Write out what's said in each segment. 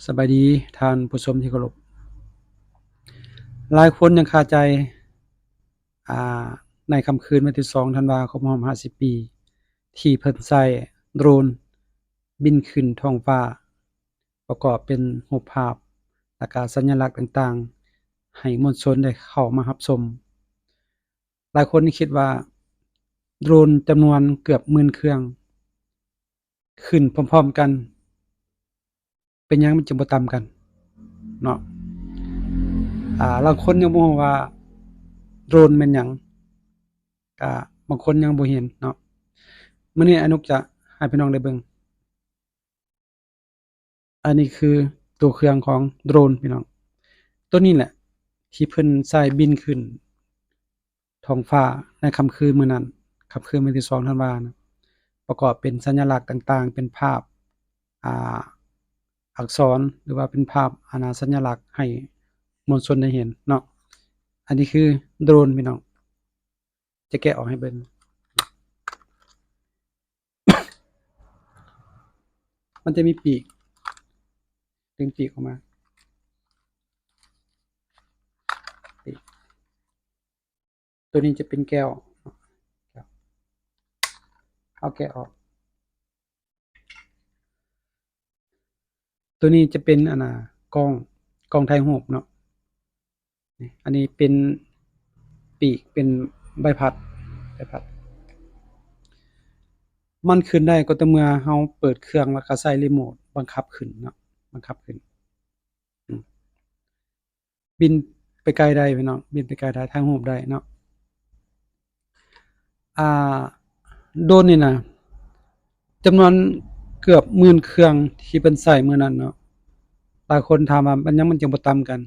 ສະບາຍດີທ່ານຜູ້ຊົມທີ່ເຄົາລົບ. ຫຼາຍຄົນຍັງຄາໃຈ ອ່າ ໃນຄ່ຳຄືນວັນທີສອງທັນວາຄົບຮອບຫ້າສິບປີ ທີ່ເພິ່ນໃຊ້ໂດຣນບິນຂຶ້ນທ້ອງຟ້າ ປະກອບເປັນຮູບພາບ ແລະກະສັນຍະລັກຕ່າງໆ ໃຫ້ມວນຊົນໄດ້ເຂົ້າມາຮັບຊົມ. ຫຼາຍຄົນຄິດວ່າໂດຣນຈຳນວນເກືອບໝື່ນເຄື່ອງ ຂຶ້ນພ້ອມໆກັນ ເປັນຫຍັງມັນຈຶ່ງບໍ່ຕຳກັນເນາະ. ອ່າ ລາງຄົນຍັງບໍ່ຮູ້ວ່າໂດຣນແມ່ນຫຍັງ ກະບາງຄົນຍັງບໍ່ເຫັນເນາະ. ມື້ນີ້ອານຸກຈະໃຫ້ພີ່ນ້ອງໄດ້ເບິ່ງ. ອັນນີ້ຄືຕົວເຄື່ອງຂອງໂດຣນພີ່ນ້ອງ. ຕົວນີ້ແຫຼະທີ່ເພິ່ນໃຊ້ບິນຂຶ້ນທ້ອງຟ້າໃນຄ່ຳຄືນມື້ນັ້ນ, ຄ່ຳຄືນວັນທີສອງທັນວານະ, ປະກອບເປັນສັນຍະລັກຕ່າງໆ ເປັນພາບ ອ່າ ອັກສອນ ຫຼືວ່າເປັນພາບ ອັນນາ ສັນຍະລັກໃຫ້ມວນຊົນໄດ້ເຫັນເນາະ. ອັນນີ້ຄືໂດຣນພີ່ນ້ອງ. ຈະແກະອອກໃຫ້ເບິ່ງ. ມັນຈະມີປີກ, ດຶງປີກອອກມາ. ປີກ. ຕົວນີ້ຈະເປັນແກ້ວ. ເອົາແກະອອກ. ຕົວນີ້ຈະເປັນ ອັນນາ ກ້ອງ, ກ້ອງຖ່າຍຮູບເນາະ. ນີ້ ອັນນີ້ເປັນປີກ, ເປັນໃບພັດ, ໃບພັດ. ມັນຂຶ້ນໄດ້ກໍຕໍ່ເມື່ອເຮົາເປີດເຄື່ອງ ແລ້ວກໍໃຊ້ຣີໂມດບັງຄັບຂຶ້ນເນາະ, ບັງຄັບຂຶ້ນ. ອືມ. ບິນໄປໄກໄດ້ພີ່ນ້ອງ, ບິນໄປໄກໄດ້, ຖ່າຍຮູບໄດ້ເນາະ. ອ່າ ໂດຣນນີ້ນະ ຈຳນວນເກືອບໝື່ນເຄື່ອງທີ່ເພິ່ນໃຊ້ມື້ນັ້ນເນາະ, ຫຼາຍຄົນຖາມວ່າເປັນຫຍັງມັນຈຶ່ງບໍ່ຕຳກັນ.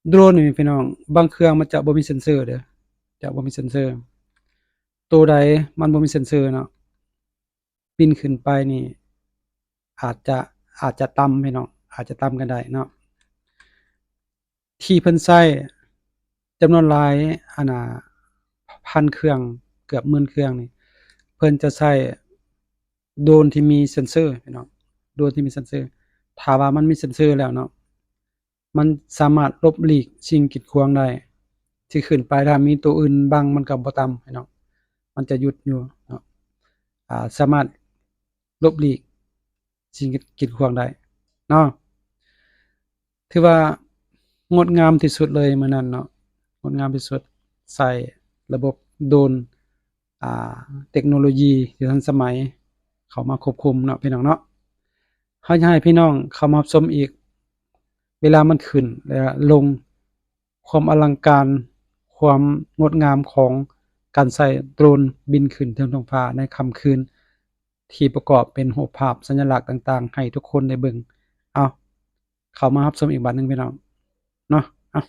ໂດຣນນີ້ພີ່ນ້ອງ, ບາງເຄື່ອງມັນຈະບໍ່ມີເຊັນເຊີເດີ້, ຈະບໍ່ມີເຊັນເຊີ. ໂຕໃດມັນບໍ່ມີເຊັນເຊີເນາະ, ປິ່ນຂຶ້ນໄປນີ້ອາດຈະ, ອາດຈະຕຳພີ່ນ້ອງ, ອາດຈະຕຳກັນໄດ້ເນາະ. ທີ່ເພິ່ນໃຊ້ຈຳນວນຫຼາຍ ອັນນາ ພັນເຄື່ອງ, ເກືອບໝື່ນເຄື່ອງນີ້ ເພິ່ນຈະໃຊ້ໂດຣນທີ່ມີເຊັນເຊີພີ່ນ້ອງ, ໂດຣນທີ່ມີເຊັນເຊີ. ຖ້າວ່າມັນມີເຊັນເຊີແລ້ວເນາະ, ມັນສາມາດຫຼົບຫຼີກສິ່ງກີດຂວາງໄດ້. ທີ່ຂຶ້ນໄປຖ້າມີໂຕອື່ນບັງ ມັນກໍບໍ່ຕຳພີ່ນ້ອງ, ມັນຈະຢຸດຢູ່ເນາະ. ອ່າ ສາມາດຫຼົບຫຼີກສິ່ງກີດຂວາງໄດ້ເນາະ. ຖືວ່າງົດງາມທີ່ສຸດເລີຍມື້ນັ້ນເນາະ, ງົດງາມທີ່ສຸດ. ໃຊ້ລະບົບໂດຣນ ອ່າ ເຕັກໂນໂລຢີທີ່ທັນສະໄໝເຂົ້າມາຄວບຄຸມເນາະ ພີ່ນ້ອງເນາະ. ເຮົາຢາກໃຫ້ພີ່ນ້ອງເຂົ້າມາຮັບຊົມອີກ ເວລາມັນຂຶ້ນ ແລະ ລົງ, ຄວາມອະລັງການ, ຄວາມງົດງາມຂອງການໃຊ້ໂດຣນບິນຂຶ້ນເທິງທ້ອງຟ້າໃນຄ່ຳຄືນ ທີ່ປະກອບເປັນຮູບພາບສັນຍະລັກຕ່າງໆ ໃຫ້ທຸກຄົນໄດ້ເບິ່ງ. ເອົາ ເຂົ້າມາຮັບຊົມອີກບາດໜຶ່ງ ພີ່ນ້ອງເນາະ. ເອົາ.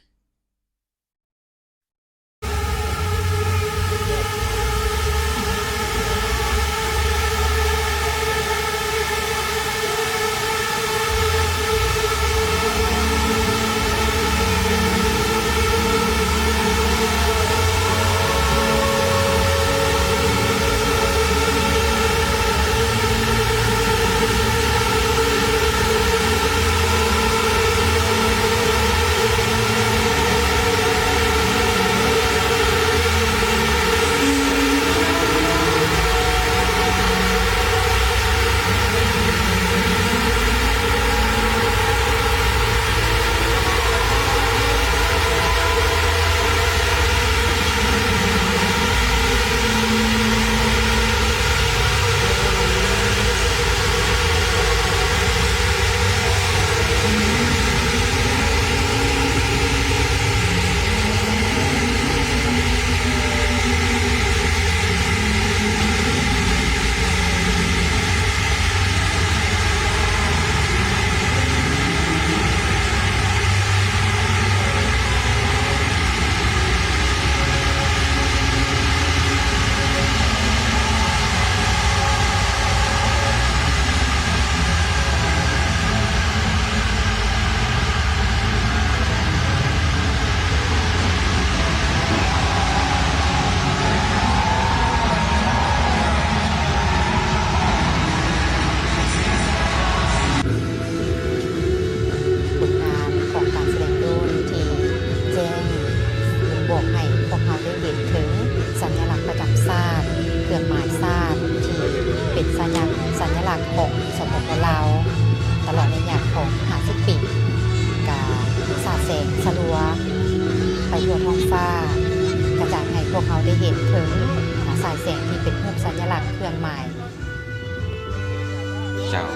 ເຈົ້າ.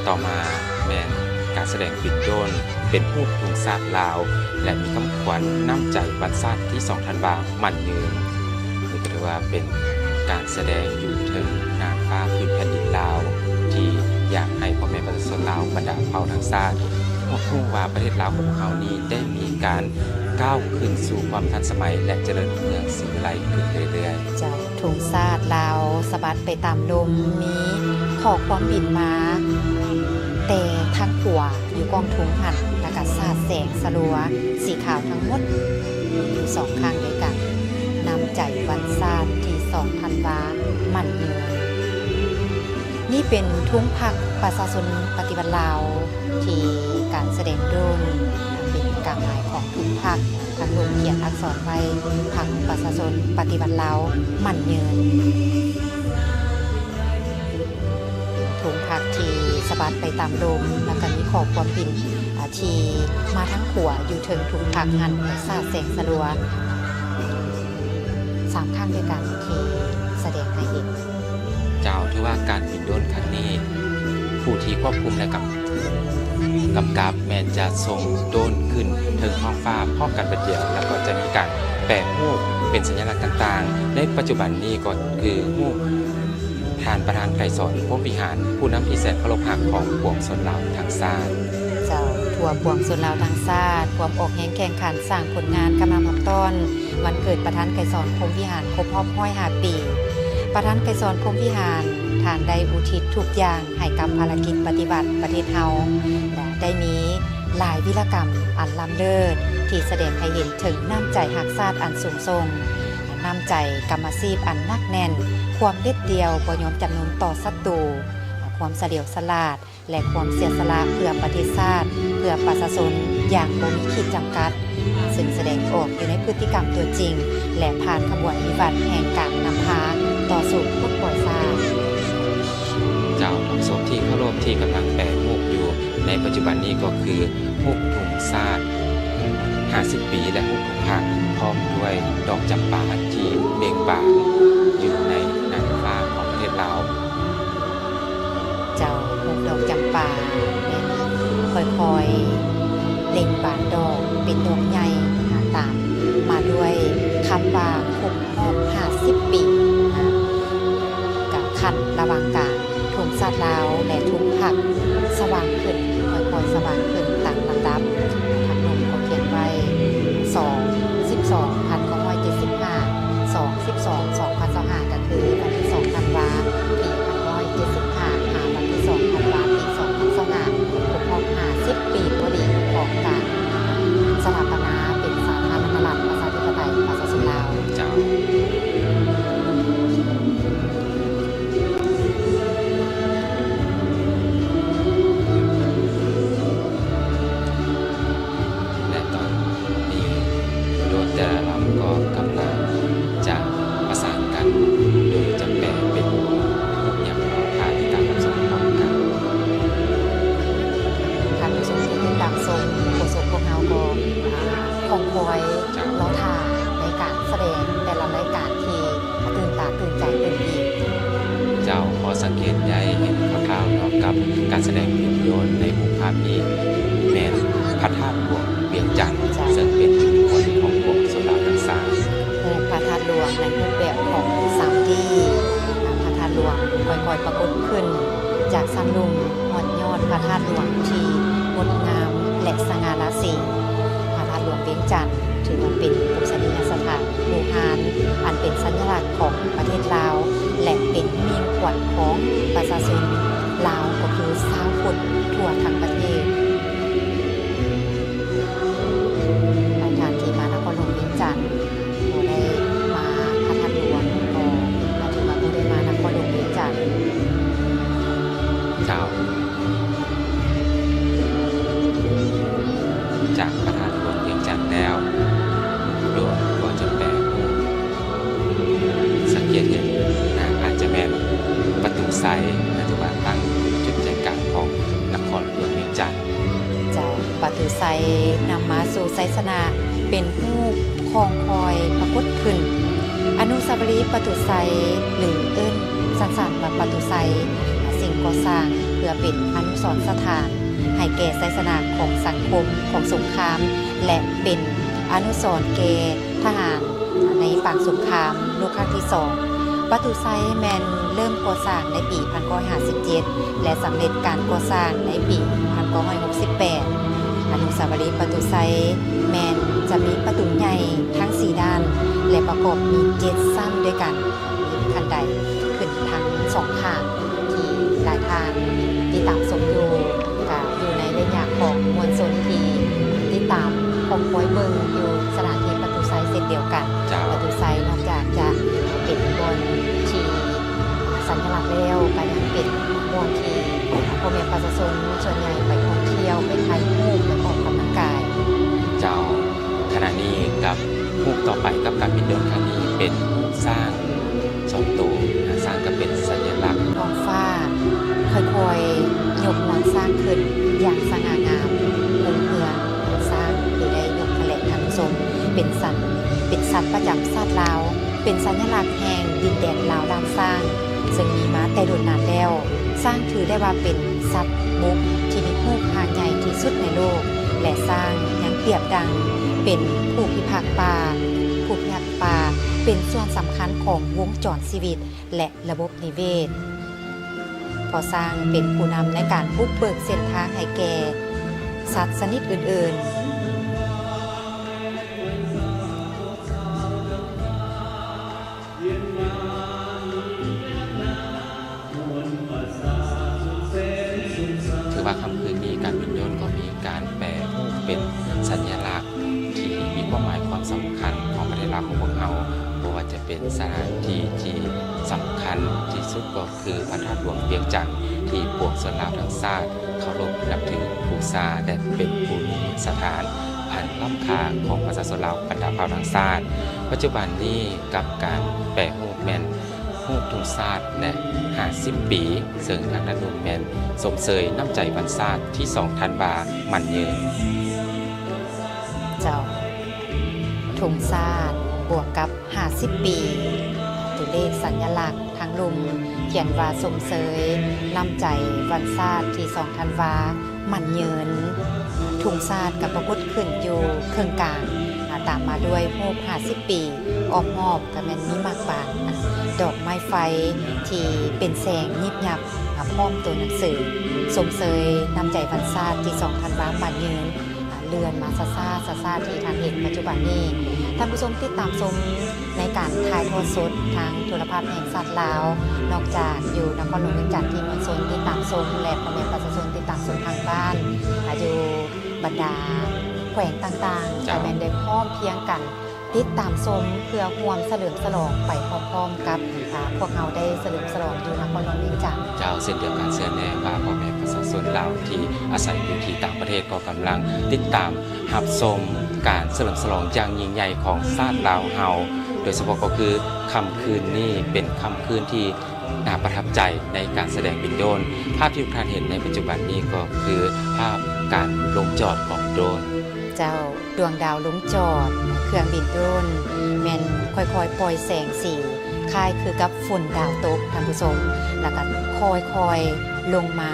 ຕໍ່ມາແມ່ນການສະແດງບິນໂດຣນເປັນຮູບທຸງຊາດລາວ ແລະ ມີຄຳຂວັນນ້ຳໃຈວັນຊາດທີສອງທັນວາໝັ້ນຍືນ. ນີ້ກໍຖືວ່າເປັນການສະແດງຢູ່ເທິງໜ້າຟ້າພື້ນແຜ່ນດິນລາວ ທີ່ຢາກໃຫ້ພໍ່ແມ່ປະຊາຊົນລາວບັນດາເຜົ່າທັງຊາດ ຮັບຮູ້ວ່າປະເທດລາວຂອງເຮົານີ້ໄດ້ມີການກ້າວຂຶ້ນສູ່ຄວາມທັນສະໄໝ ແລະ ຈະເລີນຮຸ່ງເຮືອງສີວິໄລຂຶ້ນເລື້ອຍໆ. ເຈົ້າ. ທຸງຊາດລາວສະບັດໄປຕາມລົມ ມີຂໍ້ຄວາມບິນມາແຕ່ທາງຂວາຢູ່ກ້ອງທຸງຫັ້ນ ແລ້ວກະສາດແສງສະລັວສີຂາວທັງໝົດຢູ່ສອງຄັ້ງດ້ວຍກັນ. ນ້ຳໃຈວັນຊາດທີສອງທັນວາໝັ້ນຍືນ. ນີ້ເປັນທຸງພັກປະຊາຊົນປະຕິວັດລາວ ທີ່ການສະແດງໂດຣນເປັນກາບໝາຍຂອງທຸງພັກ. ທາງລຸ່ມຂຽນອັກສອນໄວ້ ພັກປະຊາຊົນປະຕິວັດລາວໝັ້ນຍືນ. ທຸງພັກທີ່ສະບັດໄປຕາມລົມ ແລ້ວກໍມີຂໍ້ຄວາມບິນ ອາ ທີ່ມາທາງຂວາຢູ່ເທິງທຸງພັກຫັ້ນ ສາດແສງສະລັວສາມຄັ້ງດ້ວຍກັນທີ່ສະແດງໃຫ້ເຫັນ. ເຈົ້າ. ຖືວ່າການບິນໂດຣນຄັ້ງນີ້ ຜູ້ທີ່ຄວບຄຸມ ແລະ ກຳ ກຳກັບແມ່ນຈະສົ່ງໂດຣນຂຶ້ນເທິງທ້ອງຟ້າພ້ອມກັນບາດດຽວ ແລ້ວກໍຈະມີການແປຮູບເປັນສັນຍະລັກຕ່າງໆ. ໃນປັດຈຸບັນນີ້ກໍຄືຮູບທ່ານປະທານໄກສອນ ພົມວິຫານ ຜູ້ນຳທີ່ແສນເຄົາລົບຮັກຂອງປວງຊົນລາວທັງຊາດ. ເຈົ້າ. ທົ່ວປວງຊົນລາວທັງຊາດ ພວມອອກແຮງແຂ່ງຂັນສ້າງຜົນງານກຳນຳຮັບຕ້ອນ ວັນເກີດປະທານໄກສອນ ພົມວິຫານ ຄົບຮອບຮ້ອຍຫ້າປີ. ປະທານໄກສອນ ພົມວິຫານ ທ່ານໄດ້ອຸທິດທຸກຢ່າງໃຫ້ກັບພາລະກິດປະຕິວັດປະເທດເຮົາ ແລະ ໄດ້ມີຫຼາຍວິລະກຳອັນລ້ຳເລີດ ທີ່ສະແດງໃຫ້ເຫັນເຖິງນ້ຳໃຈຮັກຊາດອັນສູງສົ່ງ, ນ້ຳໃຈກຳມະຊີບອັນໜັກແໜ້ນ, ຄວາມເດັດດ່ຽວບໍ່ຍອມຈຳນົນຕໍ່ສັດຕູ, ຄວາມສະຫຼຽວສະຫຼາດ ແລະ ຄວາມເສຍສະຫຼະເພື່ອປະເທດຊາດ, ເພື່ອປະຊາຊົນຢ່າງບໍ່ມີຂີດຈຳກັດ, ເຊິ່ງສະແດງອອກຢູ່ໃນພຶດຕິກຳຕົວຈິງ ແລະ ຜ່ານຂະບວນວິວັດແຫ່ງການນຳພາຕໍ່ສູ້ປົດປ່ອຍຊາດ. ເຈົ້າ. ທ່ານຜູ້ຊົມທີ່ເຄົາລົບ ທີ່ກຳລັງແປຮູບຢູ່ໃນປັດຈຸບັນນີ້ກໍຄືຮູບທຸງຊາດຫ້າສິບປີ ແລະ ຮູບທຸງພັກ ພ້ອມດ້ວຍດອກຈຳປາທີ່ເບັ່ງບານຢູ່ໃນໜ້າຟ້າຂອງປະເທດລາວ. ເຈົ້າ. ຮູບດອກຈຳປາແມ່ນຄ່ອຍໆເບັ່ງບານດອກເປັນດອກໃຫຍ່ ຕາມມາດ້ວຍຄຳວ່າ ຄົບຮອບຫ້າສິບປີ ກະຂັ້ນລະຫວ່າງກາງ ທຸງຊາດລາວ ແລະ ທຸງພັກສະຫວ່າງຂຶ້ນ ຄ່ອຍໆສະຫວ່າງຂຶ້ນຕາມລຳດັບ. ທາງໜຸ່ມກໍຂຽນໄວ້ ສອງ ສິບສອງ ພັນເກົ້າຮ້ອຍເຈັດສິບຫ້າ ສອງ ສິບສອງ ສອງພັນຊາວຫ້າ ກໍຄືວັນທີສອງທັນວາ ປີພັນເກົ້າຮ້ອຍເຈັດສິບຫ້າ ຫາວັນທີສອງທັນວາ ປີສອງພັນຊາວຫ້າ ຄົບຮອບຫ້າສິບປີພໍດີຂອງການສະຖາປະນາເປັນສາທາລະນະລັດ ປະຊາທິປະໄຕ ປະຊາຊົນລາວ. ເຈົ້າ. ແລະ ຕອນນີ້ໂດຣນແຕ່ລະລຳກໍກຳລັງຈະປະສານກັນ ໂດຍຈະແປເປັນຮູບຫຍັງ ກໍຖ້າຕິດຕາມຮັບຊົມພ້ອມກັນ. ທ່ານຜູ້ຊົມທີ່ຕິດຕາມຊົມ ໂຄສົກພວກເຮົາກໍ ອາ ຄອງຄອຍ ເຈົ້າ ລໍຖ້າໃນການສະແດງແຕ່ລະລາຍການທີ່ຕື່ນຕາຕື່ນໃຈຕື່ມອີກ. ເຈົ້າ. ພໍສັງເກດໄດ້ເຫັນຄ່າວໆເນາະ ກັບການສະແດງພາບຍົນໃນຮູບພາບນີ້ ແມ່ນພະທາດຫຼວງວຽງຈັນ ເຈົ້າ ເຊິ່ງເປັນຊຸມຊົນຂອງພວກຊົນລາວທັງຊາດ. ຮູບພະທາດຫຼວງໃນຮູບແບບຂອງ ສາມດີ ພະທາດຫຼວງຄ່ອຍໆປາກົດຂຶ້ນຈາກຊັ້ນລຸ່ມ ຮອດຍອດພະທາດຫຼວງທີ່ງົດງາມ ແລະ ສະຫງ່າລາສີ. ພະທາດຫຼວງວຽງຈັນ ຖືວ່າເປັນປູຊະນີຍະສະຖານບູຮານ ອັນເປັນສັນຍະລັກຂອງປະເທດລາວ ແລະ ເປັນມິ່ງຂວັນຂອງປະຊາຊົນລາວ ກໍຄືຊາວພຸດທົ່ວທັງປະເທດ. ຫຼາຍທ່ານທີ່ມານະຄອນຫຼວງວຽງຈັນ ບໍ່ໄດ້ມາພະທາດຫຼວງ ກໍອາດຈະວ່າບໍ່ໄດ້ມານະຄອນຫຼວງວຽງຈັນ. ເຈົ້າ. ຈາກພະທາດຫຼວງວຽງຈັນແລ້ວ ໂດຣນກໍຈະແປຮູບ ສັງເກດເຫັນໜ້າອາດຈະແມ່ນປະຕູໄຊ ແລະ ຖືວ່າຕັ້ງຢູ່ຈຸດໃຈກາງຂອງນະຄອນຫຼວງວຽງຈັນ. ເຈົ້າ. ປະຕູໄຊນຳມາສູ່ໄຊຊະນະ ເປັນຮູບຄອງຄອຍປາກົດຂຶ້ນ. ອະນຸສາວະລີປະຕູໄຊ ຫຼື ເອີ້ນສັ້ນໆວ່າປະຕູໄຊ ເຊິ່ງກໍ ສ້າງເພື່ອເປັນອະນຸສອນສະຖານໃຫ້ແກ່ໄຊຊະນະຂອງສັງຄົມຂອງສົງຄາມ ແລະ ເປັນອະນຸສອນແກ່ທະຫານໃນປາງສົງຄາມໂລກຄັ້ງທີສອງ. ປະຕູໄຊແມ່ນເລີ່ມກໍ່ສ້າງໃນປີພັນເກົ້າຮ້ອຍຫ້າສິບເຈັດ ແລະ ສຳເລັດການກໍ່ສ້າງໃນປີພັນເກົ້າຮ້ອຍຫົກສິບແປດ. ອະນຸສາວະລີປະຕູໄຊແມ່ນຈະມີປະຕູໃຫຍ່ທັງສີ່ດ້ານ ແລະ ປະກອບມີເຈັດຊັ້ນດ້ວຍກັນ, ມີຂັ້ນໄດຂຶ້ນທັງສອງຂ້າງ ທີ່ຫຼາຍທ່ານຕິດຕາມຊົມຢູ່ ກະຢູ່ໃນໄລຍະຂອງມວນຊົນທີ່ຕິດຕາມຄອຍເບິ່ງຢູ່ສະຖານທີ່ປະຕູໄຊເຊັ່ນດຽວກັນ. ເຈົ້າ. ປະຕູໄຊນອກຈາກຈະເປັນບ່ອນທີ່ສັນຍະລັກແລ້ວ ກະຍັງເປັນບ່ອນທີ່ພໍ່ແມ່ປະຊາຊົນສ່ວນໃຫຍ່ໄປທ່ອງທ່ຽວ, ໄປຖ່າຍຮູບ, ໄປອອກກຳລັງກາຍ. ເຈົ້າ. ຂະນະນີ້ກັບຮູບຕໍ່ໄປກັບການບິນໂດຣນຄັ້ງນີ້ເປັນຮູບຊ້າງສອງໂຕ, ຊ້າງກໍເປັນສັນຍະລັກ. ທ້ອງຟ້າຄ່ອຍໆຍົກງວງຊ້າງຂຶ້ນຢ່າງສະຫງ່າງາມ, ໂຮງເຮືອງຊ້າງທີ່ໄດ້ຍົກຂະແຫຼງທັງຊົມ ເປັນສັດ, ເປັນສັດປະຈຳຊາດລາວ, ເປັນສັນຍະລັກແຫ່ງດິນແດນລາວລ້ານຊ້າງ, ເຊິ່ງມີມາແຕ່ດົນນານແລ້ວ. ຊ້າງຖືໄດ້ວ່າເປັນສັດບົກທີ່ມີຮູບຮ່າງໃຫຍ່ທີ່ສຸດໃນໂລກ ແລະ ຊ້າງຍັງປຽບດັ່ງເປັນຜູ້ພິພາກປ່າ, ຜູ້ພິພາກປ່າເປັນສ່ວນສຳຄັນຂອງວົງຈອນຊີວິດ ແລະ ລະບົບນິເວດ, ເພາະຊ້າງເປັນຜູ້ນຳໃນການບຸກເບີກເສັ້ນທາງໃຫ້ແກ່ສັດຊະນິດອື່ນໆ. ຖືວ່າຄ່ຳຄືນນີ້ການບິນໂດຣນກໍມີການແປຮູບເປັນສັນຍະລັກທີ່ມີຄວາມໝາຍຄວາມສຳຄັນຂອງປະເທດລາວຂອງພວກເຮົາ, ບໍ່ວ່າຈະເປັນສະຖານທີ່ທີ່ສຳຄັນທີ່ສຸດກໍຄືພະທາດຫຼວງວຽງຈັນ ທີ່ປວງຊົນລາວທັງຊາດເຄົາລົບນັບຖືບູຊາ ແລະ ເປັນພູມິສະຖານອັນລ້ຳຄ່າຂອງປະຊາຊົນລາວບັນດາເຜົ່າທັງຊາດ. ປັດຈຸບັນນີ້ກັບການແປຮູບແມ່ນ ຮູບທຸງຊາດ ແລະ ຫ້າສິບປີ, ເຊິ່ງທາງດ້ານໜຶ່ງແມ່ນຊົມເຊີຍນ້ຳໃຈວັນຊາດທີສອງທັນວາໝັ້ນຍືນ. ເຈົ້າ, ທຸງຊາດບວກກັບຫ້າສິບປີ, ຕົວເລກສັນຍະລັກທາງລຸ່ມຂຽນວ່າ ຊົມເຊີຍນ້ຳໃຈວັນຊາດທີສອງທັນວາ ໝັ້ນຍືນ. ທຸງຊາດກໍປາກົດຂຶ້ນຢູ່ເຄິ່ງກາງ, ອາ, ຕາມມາດ້ວຍຮູບຫ້າສິບປີ, ອ້ອມຮອບກໍແມ່ນມີໝາກບານ, ອາ, ດອກໄມ້ໄຟທີ່ເປັນແສງຍິບຍັບ, ອາ, ພ້ອມຕົວໜັງສື ຊົມເຊີຍນ້ຳໃຈວັນຊາດທີສອງທັນວາໝັ້ນຍືນ, ອາ, ເລື່ອນມາຊ້າໆ, ຊ້າໆ ທີ່ທ່ານເຫັນປັດຈຸບັນນີ້. ທ່ານຜູ້ຊົມຕິດຕາມຊົມ ໃນການຖ່າຍທອດສົດທາງໂທລະພາບແຫ່ງຊາດລາວ, ນອກຈາກຢູ່ນະຄອນຫຼວງວຽງຈັນທີ່ມວນຊົນຕິດຕາມຊົມ ແລະ ພໍ່ແມ່ປະຊາຊົນຕິດຕາມຊົມທາງບ້ານ, ອາ, ຢູ່ບັນດາແຂວງຕ່າງໆ ເຈົ້າ ກໍແມ່ນໄດ້ພ້ອມພຽງກັນຕິດຕາມຊົມ ເພື່ອຮ່ວມສະເຫຼີມສະຫຼອງໄປພ້ອມໆກັບ, ອາ, ພວກເຮົາໄດ້ສະເຫຼີມສະຫຼອງຢູ່ນະຄອນຫຼວງວຽງຈັນ. ເຈົ້າ, ເຊັ່ນດຽວກັນເຊື່ອແນ່ວ່າ ພໍ່ແມ່ປະຊາຊົນລາວທີ່ອາໄສຢູ່ທີ່ຕ່າງປະເທດກໍກຳລັງຕິດຕາມ ຮັບຊົມການສະເຫຼີມສະຫຼອງຢ່າງຍິ່ງໃຫຍ່ຂອງຊາດລາວເຮົາ, ໂດຍສະເພາະກໍຄືຄ່ຳຄືນນີ້ເປັນຄ່ຳຄືນທີ່ໜ້າປະທັບໃຈໃນການສະແດງບິນໂດຣນ. ພາບທີ່ທຸກທ່ານເຫັນໃນປັດຈຸບັນນີ້ກໍຄືພາບການລົງຈອດຂອງໂດຣນ. ເຈົ້າ, ດວງດາວລົງຈອດ, ເຄື່ອງບິນໂດຣນແມ່ນຄ່ອຍໆປ່ອຍແສງສີ ຄ້າຍຄືກັບຝົນດາວຕົກ, ທ່ານຜູ້ຊົມ, ແລ້ວກໍຄ່ອຍໆລົງມາ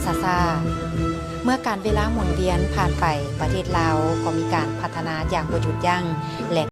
ຊ້າໆ. ເມື່ອການເວລາໝູນວຽນຜ່ານໄປ, ປະເທດລາວກໍມີການພັດທະນາຢ່າງບໍ່ຢຸດຢັ້ງ ແລະ